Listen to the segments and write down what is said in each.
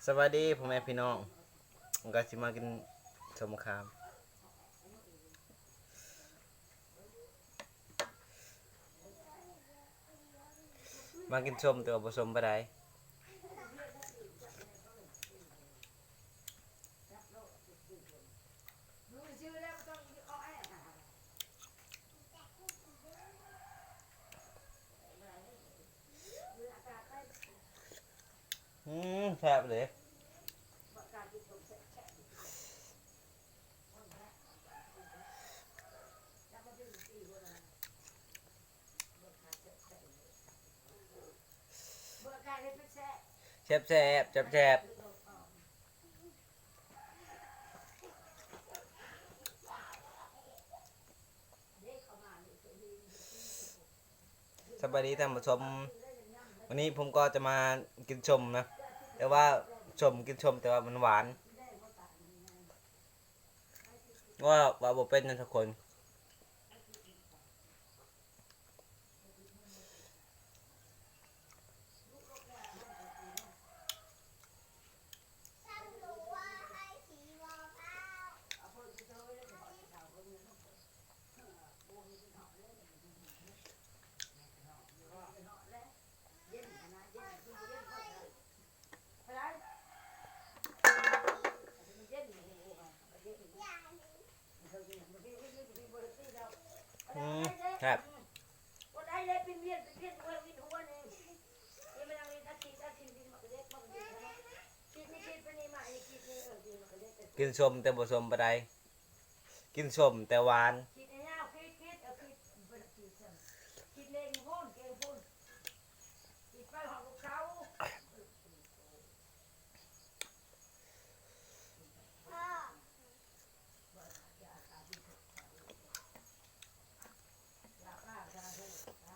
ສະບາຍດີພໍ່ແມ່ພີ່ນ້ອງ ກະຊິມາກິນສົ້ມມະຂາມ ມາກິນສົ້ມແຕ່ວ່າບໍ່ສົ້ມປານໃດ. ອືມ ແຊບເດ. ແຊບໆ ແຊບໆ. ສະບາຍດີທ່ານຜູ້ຊົມ ວັນນີ້ຜົມກໍຈະມາກິນສົ້ມນະ ແຕ່ວ່າສົ້ມ ກິນສົ້ມແຕ່ວ່າມັນຫວານ ເວົ້າ ເວົ້າບໍ່ເປັນນະທຸກຄົນ. ອືມ ແຊບ. ກິນສົ້ມແຕ່ບໍ່ສົ້ມປານໃດ ກິນສົ້ມແຕ່ຫວານ.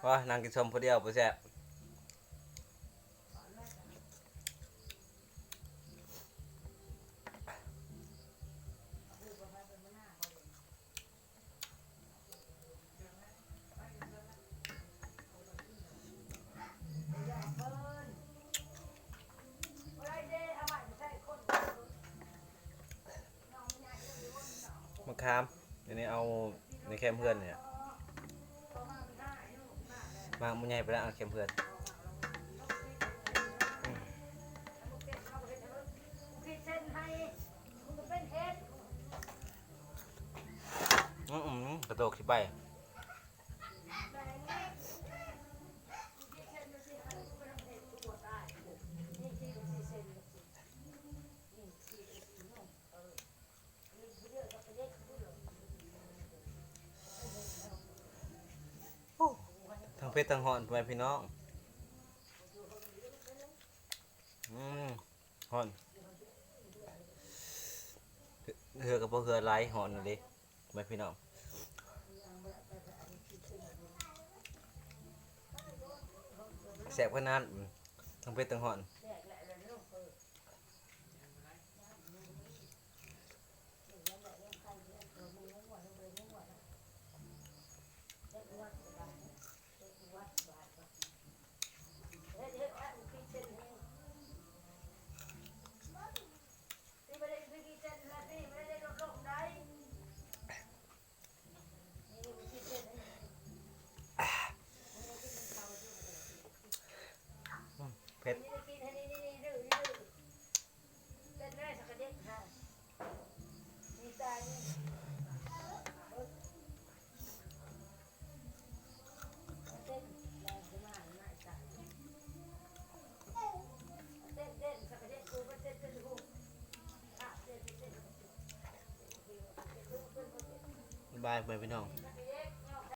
ໂອ້ຍ ນັ່ງກິນສົ້ມຜູ້ດຽວບໍ່ແຊບ. ມະຂາມ ອັນນີ້ເອົາໃນແຄມເຮືອນນີ້ແຫຼະ ໝາກມັນໃຫຍ່ໄປແລ້ວ ເອົາແຄມເຮືອນ. ອືມ ກະໂຕກຊິໄປ. ໂອ້ ທັງເຜັດທັງຮ້ອນ ພໍ່ແມ່ພີ່ນ້ອງ. ອືມ ຮ້ອນ ເຫື່ອກະບໍ່ເຫື່ອໄຫຼ ຮ້ອນອີ່ຫຼີ ພໍ່ແມ່ພີ່ນ້ອງ. ແຊບຂະໜາດ ທັງເຜັດທັງຮ້ອນ. ເຜັດ. ບາຍ ພໍ່ແມ່ພີ່ນ້ອງ.